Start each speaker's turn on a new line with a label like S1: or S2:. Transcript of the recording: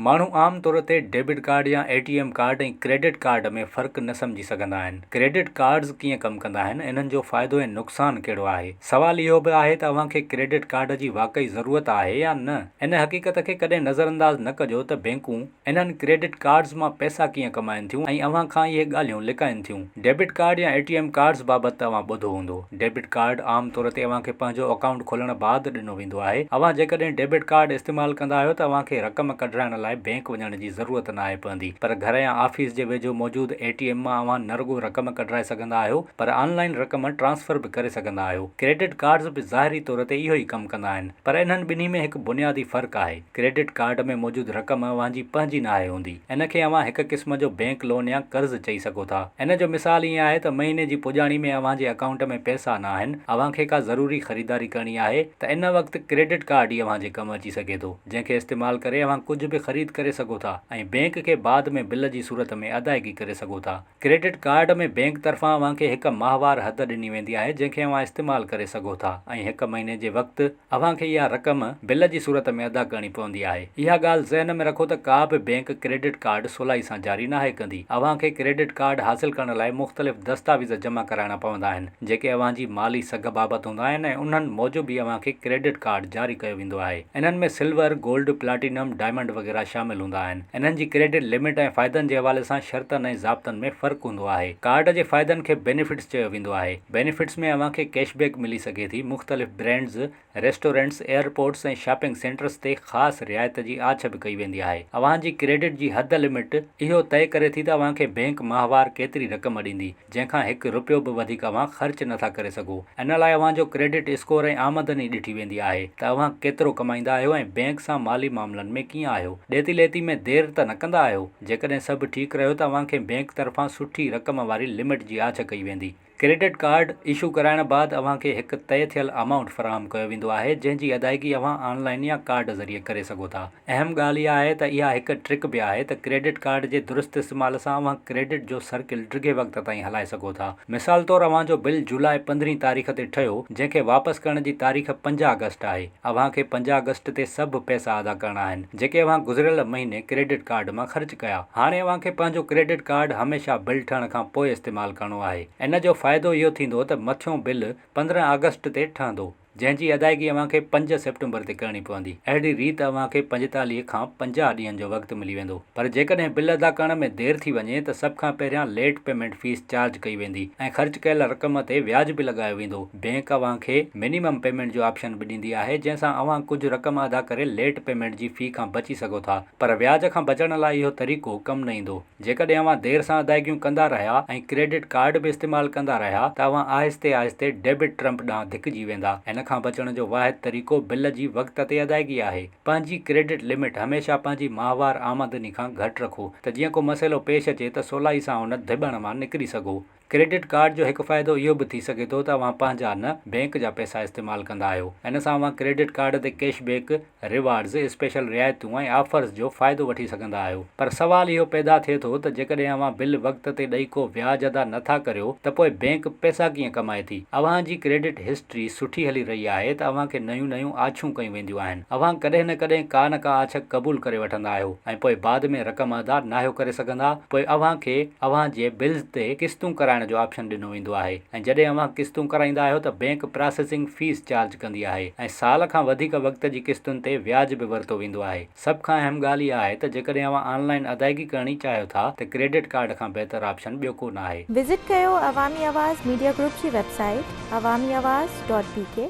S1: ماڻهو عام طور تي ڊيبٽ ڪارڊ يا A T M card ۽ credit card ۾ فرق نه سمجهي سگهندا آهن. ڪريڊٽ ڪارڊز ڪيئن ڪم ڪندا آهن، انهن جو فائدو ۽ نقصان ڪهڙو آهي؟ سوال اهو به آهي ته اوهان کي ڪريڊٽ ڪارڊ جي واقعي ضرورت آهي يا نه؟ ان حقيقت کي ڪڏهن نظرانداز نه ڪجو ته بينڪون انهن ڪريڊٽ ڪارڊز مان پئسا ڪيئن ڪمائن ٿيون ۽ اوهان کان اهي ڳالهيون لڪائن ٿيون. ڊيبٽ ڪارڊ يا اي ٽي ايم ڪارڊز بابت ته اوهان ٻڌو هوندو. ڊيبٽ ڪارڊ عام طور تي اوهان کي پنهنجو اڪائونٽ کولڻ بعد ڏنو ويندو آهي. اوهان جيڪڏهن ڊيبٽ ڪارڊ استعمال ڪندا آهيو ته اوهان کي رقم ڪڍرائڻ لاء بينڪ وڃڻ جي ضرورت ناهي پوندي پر گهر يا آفيس جي ويجهو موجود اي ٽي ايم مان اوهان نه رڳو رقم ڪڍرائي سگهندا آهيو پر آن لائين رقم ٽرانسفر به ڪري سگهندا آهيو. ڪريڊٽ ڪارڊز به ظاهري طور تي اهو ئي ڪم ڪندا آهن پر انهن ٻنهي ۾ هڪ بنيادي فرق آهي. ڪريڊٽ ڪارڊ ۾ موجود رقم اوهان جي پنهنجي ناهي هوندي. ان کي اوهان هڪ قسم جو بينڪ لون يا قرض چئي سگهو ٿا. ان جو مثال ائين آهي ته مهيني جي پڄاڻي ۾ اوهان جي اڪائونٽ ۾ پئسا ناهن، اوهان کي ڪا ضروري خريداري ڪرڻي آهي ته ان وقت ڪريڊٽ ڪارڊ ئي اوهان جي ڪم اچي سگهي ٿو، جنهن کي استعمال ڪري اوهان ڪجهه به خريد ڪري سگهو ٿا ۽ بينڪ کي بعد ۾ بل جي صورت ۾ ادائگي ڪري سگهو ٿا. ڪريڊٽ ڪارڊ ۾ بينڪ طرفان اوهان کي هڪ ماهوار حد ڏني ويندي آهي جنهن کي اوهان استعمال ڪري سگهو ٿا ۽ هڪ مهيني جي وقت اوهان کي اها رقم بل جي صورت ۾ ادا ڪرڻي پوندي آهي. اها ڳالهه ذهن ۾ رکو ته ڪا به بينڪ ڪريڊٽ ڪارڊ سولائي سان جاري ناهي ڪندي. اوهان کي ڪريڊٽ ڪارڊ حاصل ڪرڻ لاء مختلف دستاويز جمع ڪرائڻا پوندا آهن جيڪي اوهان جي مالي سگهه بابت هوندا آهن ۽ انهن موجب ئي اوهان کي ڪريڊٽ ڪارڊ جاري ڪيو ويندو آهي. انهن ۾ سلور، گولڊ، پلاٽينم، ڊائمنڊ وغيره شامل هوندا آهن. انهن جي ڪريڊٽ لمٽ ۽ فائدن جي حوالي سان شرطن ۽ ضابطن ۾ فرق هوندو آهي. ڪارڊ جي فائدن کي بينيفٽس چيو ويندو آهي. بينيفٽس ۾ اوهان کي ڪيش بيڪ ملي سگهي ٿي، مختلف brands, restaurants, airports ۽ shopping centres تي خاص رعايت جي آڇ به ڪئي ويندي آهي. اوهان جي ڪريڊٽ جي حد لمٽ اهو طئي ڪري ٿي ته اوهان کي بينڪ ماهوار ڪيتري رقم ڏيندي. جنهن کان هڪ رپيو به وڌيڪ اوهان خرچ نه ٿا ڪري سگهو. ان لاء اوهان جو ڪريڊٽ اسڪور ۽ آمدني ڏٺي ويندي آهي ته اوهان ڪيترو ڪمائيندا آهيو ۽ بئنڪ سان مالي معاملن ۾ ڪيئن آهيو. ڏيتي ليتي ۾ دير ته نه ڪندا آهيو؟ جيڪڏهن سڀ ٺيڪ رهيو ته اوهان کي بئنڪ طرفان سٺي رقم واري لمٽ جي آڇ ڪئي ويندي. ڪريڊٽ ڪارڊ اشو ڪرائڻ بعد اوهان کي هڪ طئي ٿيل امائونٽ فراهم ڪيو ويندو آهي جنهن جي ادائيگي اوهان آن لائين يا ڪارڊ ذريعي ڪري سگهو ٿا. اهم ڳالهه اها آهي ته اها هڪ ٽرڪ به آهي ته ڪريڊٽ ڪارڊ جي درست استعمال سان اوهان ڪريڊٽ جو سرڪل ڊگهي وقت تائين هلائي سگهو ٿا. مثال طور اوهان جو بل جولاء پندرهين تاريخ تي ٺهيو جنهن کي واپس ڪرڻ جي تاريخ پنج آگسٽ آهي. اوهان کي پنج آگسٽ تي سڀ پئسا ادا ڪرڻا آهن جيڪي اوهان گذريل مهيني ڪريڊٽ ڪارڊ مان خرچ ڪيا. هاڻي اوهان کي پنهنجو ڪريڊٽ ڪارڊ هميشه بل ٺهڻ کان پوء استعمال ڪرڻو آهي. ان جو فائدو اهو ٿيندو ته مٿيون بل 15 آگسٽ تي ٺهندو. جنهن جي ادائگي اوهان کي پنج سيپٽمبر تي ڪرڻي پوندي. اهڙي ريت اوهان کي 45 کان 50 ڏينهن جو وقت ملي ويندو. پر جيڪڏهن بل ادا ڪرڻ ۾ دير ٿي وڃي ته سڀ کان پهريان ليٽ پيمينٽ فيس چارج ڪئي ويندي ۽ خرچ ڪيل رقم تي وياج به لڳايو ويندو. بينڪ اوهان کي منيمم پيمينٽ جو آپشن به ڏيندي آهي جنهن سان اوهان ڪجهه رقم ادا ڪري ليٽ پيمينٽ جي في کان بچي سگهو ٿا پر وياج کان بچڻ لاء اهو طريقو ڪم نه ايندو. جيڪڏهن اوهان دير سان ادائيگيون ڪندا رهيا ۽ ڪريڊٽ ڪارڊ به استعمال ڪندا رهيا ته اوهان آهستي آهستي ڊيبٽ ٽرمپ ڏانهن ڌڪجي ويندا. ان کان بچڻ جو واحد طريقو بل جي وقت تي ادائيگي آهي. پنهنجي ڪريڊٽ لمٽ هميشه پنهنجي ماهوار آمدني کان گهٽ رکو ته جيئن ڪو مسئلو پيش اچي ته سولائي سان ان ڌٻڻ مان نڪري سگهو. ڪريڊٽ ڪارڊ جو هڪ فائدو اهو به ٿي سگهي ٿو ته اوهان پنهنجا نه بينڪ جا پئسا استعمال ڪندا آهيو. ان سان اوهان ڪريڊٽ ڪارڊ تي ڪيش بيڪ، ريوارڊز، اسپيشل رعايتون ۽ آفرز جو فائدو وٺي سگهندا آهيو. پر سوال اهو پيدا ٿئي ٿو ته جيڪڏهن اوهان بل وقت تي ڏئي ڪو وياج ادا نه ٿا ڪريو ته پوء بينڪ پئسا ڪيئن ڪمائي ٿي؟ اوهان جي ڪريڊٽ هسٽري سٺي هلي رهي آهي ته اوهان کي نيون نيون آڇون ڪيون وينديون آهن. اوهان ڪڏهن نه ڪڏهن ڪا نه ڪا آڇ قبول ڪري وٺندا آهيو ۽ پوء بعد ۾ رقم ادا ناهيو ڪري سگهندا. پوء اوهان کي اوهان جي بلز تي قسطون ڪرائڻ جو آپشن ڏنو ويندو آهي ۽ جڏهن اوهان قسطون ڪرائيندا آهيو ته بينڪ پراسيسنگ فيس چارج ڪندي آهي ۽ سال کان وڌيڪ وقت جي قسطن تي وياج به ورتو ويندو آهي. سڀ کان اهم ڳالهه اها آهي ته جيڪڏهن اوهان آن لائن ادائگي ڪرڻ ئي چاهيو ٿا ته ڪريڊٽ ڪارڊ کان بهتر آپشن ٻيو ڪو نه آهي.
S2: وزٽ ڪيو عوامي آواز ميڊيا گروپ جي website Awami Awaz dot B K.